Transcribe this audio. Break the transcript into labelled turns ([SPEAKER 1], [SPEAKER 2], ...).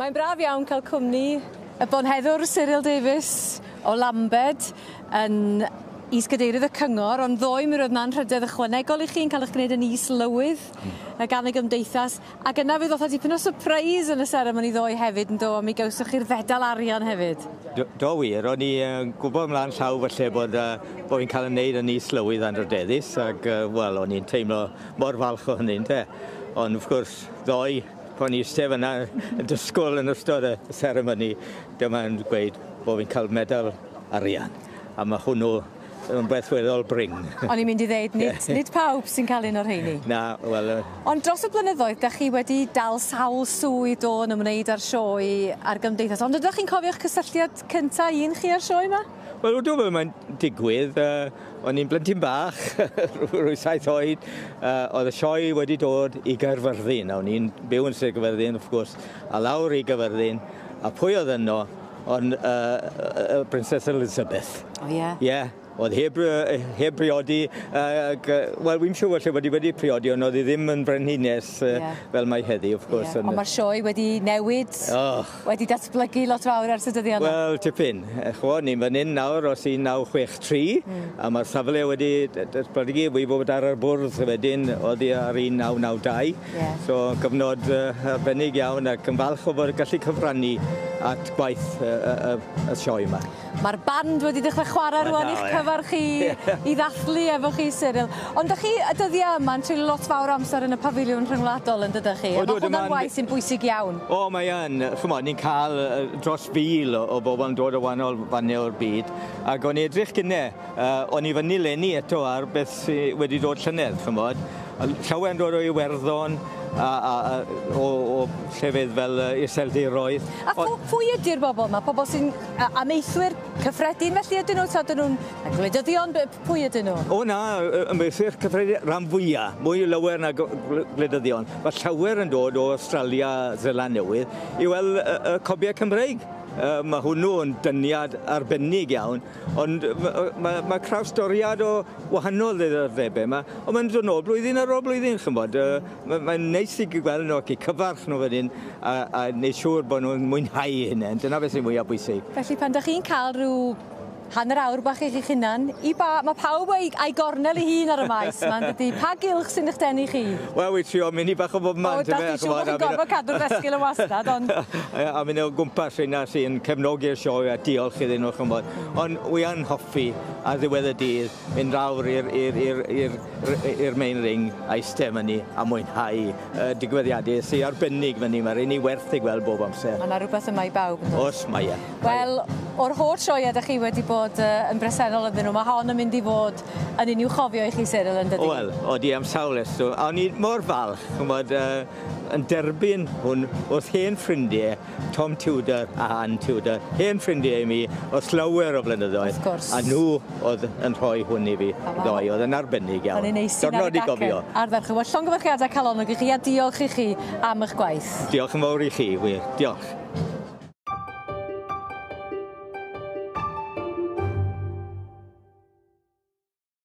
[SPEAKER 1] Mae'n braf iawn cael cwmni y bonheddwr Cyril Davies o Lambed yn is-gadeirydd y cyngor, ond ddoe mi roedd 'na anrhydedd ychwanegol i chi yn cael eich gwneud yn is-lywydd gan y gymdeithas, ac yna fe ddoth â dipyn o surprise yn y seremoni ddoe hefyd yn do, a mi gawsoch chi'r fedal arian hefyd.
[SPEAKER 2] Do, do wir, o'n i yn gwybod ymlaen llaw falle bod, bod fi'n cael ei wneud yn is-lywydd anrhydeddus, ac wel, o'n i'n teimlo mor falch o hynny, ynte. Ond wrth gwrs, ddoe, pan i eistedd fyna yn dysgwyl yn ystod y seremoni, dyma'n gweud bod fi'n cael medal arian. A mae hwnnw yn beth weddol brin.
[SPEAKER 1] O'n i'n mynd i ddeud, nid pawb sy'n cael un o'r rheini.
[SPEAKER 2] Na, wel...
[SPEAKER 1] Ond dros y blynyddoedd, da chi wedi dal sawl swydd do yn ymwneud â'r sioe a'r gymdeithas. Ond ydych chi'n cofio'ch cysylltiad cynta un chi â'r sioe yma?
[SPEAKER 2] Wel, ydw, fel mae'n digwydd. O'n i'n blentyn bach, rhyw 7 oed. Oedd y sioe wedi dod i Gaerfyrddin. O'n i'n byw yn Sir Gaerfyrddin, wrth gwrs, a lawr i Gaerfyrddin. A pwy oedd yno? Ond Princess Elizabeth.
[SPEAKER 1] O ie?
[SPEAKER 2] Ie. Oedd heb priodi, wel, wi'n siŵr falle bod hi wedi priodi, ond oedd hi ddim yn frenhines fel mae heddi, wrth gwrs.
[SPEAKER 1] Ond mae'r sioe wedi newid, wedi datblygu lot fawr ers y dyddiau yna.
[SPEAKER 2] Wel, tipyn. Chwo, ni'n fan hyn nawr os 1963, a mae'r safle wedi datblygu, wedi bod ar y bwrdd wedyn, oedd hi ar 1992. So, gyfnod arbennig iawn ac yn falch o fod yn gallu cyfrannu at gwaith y sioe yma.
[SPEAKER 1] Mae'r band wedi dechrau chwarae rwan i'ch cyfarch chi, i ddathlu efo chi, Cyril. Ond dych chi y dyddiau yma yn treulio lot fawr o amser yn y pafiliwn rhyngwladol yn dydych chi? Mae hwnna'n waith sy'n bwysig iawn.
[SPEAKER 2] O, mae yn. Ch'mod, ni'n cael dros 1,000 o bobl yn dod o wahanol fannau o'r byd. Ac o'n i edrych gynne, o'n i fyny leni eto ar beth sydd wedi dod llynedd, ch'mod. Llawer yn dod o Iwerddon, o llefydd fel Iseldiroedd.
[SPEAKER 1] A pwy ydy'r bobl yma? Pobl sy'n amaethwyr cyffredin felly ydyn nhw? Ta ydyn nhw'n gwleidyddion? Pwy ydyn nhw?
[SPEAKER 2] O na, amaethwyr cyffredin rhan fwyaf, mwy lawer na gwleidyddion. Mae llawer yn dod o Australia, Seland Newydd i weld y cobiau Cymreig. Mae hwnnw yn dyniad arbennig iawn, ond mae crawstoriad o wahanol ddiddordebau yma, ond mae'n dod nôl blwyddyn ar ôl blwyddyn, ch'mod. Mae'n neis i gweld nhw ac i cyfarch nhw fan hyn a neud siŵr bod nhw'n mwynhau hynny. Dyna beth sy'n mwyaf bwysig.
[SPEAKER 1] Felly pan dych chi'n cael rhyw hanner awr bach i chi'ch hunan, i ba, mae pawb a'i gornel ei hun ar y maes yma, dydy? Pa gylch sy'n eich denu chi?
[SPEAKER 2] Wel, wi trio mynd i bach o bob man.
[SPEAKER 1] O, da chi siŵr bod chi'n gorfod cadw'r esgyll yn wastad, ond...
[SPEAKER 2] A mynd o gwmpas rheina sy'n cefnogi'r sioe a diolch iddyn nhw, ch'mod. Ond wi yn hoffi ar ddiwedd y dydd mynd lawr i'r main ring a eistedd fyny a mwynhau digwyddiadau sy'n arbennig fyny. Mae'r un i werth ei gweld bob amser.
[SPEAKER 1] Mae yna rhywbeth yma i bawb, yn does?
[SPEAKER 2] Oes, mae e.
[SPEAKER 1] Wel, o'r holl sioeau ydych chi wedi bod yn bresennol ynddyn nhw, mae hon yn mynd i fod yn un i'w chofio i chi, Cyril, yn dydi?
[SPEAKER 2] Wel, odi am sawl rheswm. A o'n i mor falch, ch'mod, yn derbyn hwn wrth hen ffrindiau, Tom Tudor a Ann Tudor, hen ffrindiau i mi wrth lawer o blynyddoedd.
[SPEAKER 1] Wrth gwrs.
[SPEAKER 2] A nhw oedd yn rhoi hwn i fi ddoe, oedd yn arbennig iawn.
[SPEAKER 1] O'n i'n neis
[SPEAKER 2] Diwrnod i gofio.
[SPEAKER 1] Ardderchog. Wel, llongyfarchiadau calonnog i chi a diolch i chi am eich gwaith.
[SPEAKER 2] Diolch yn fawr i chi, wir. Diolch.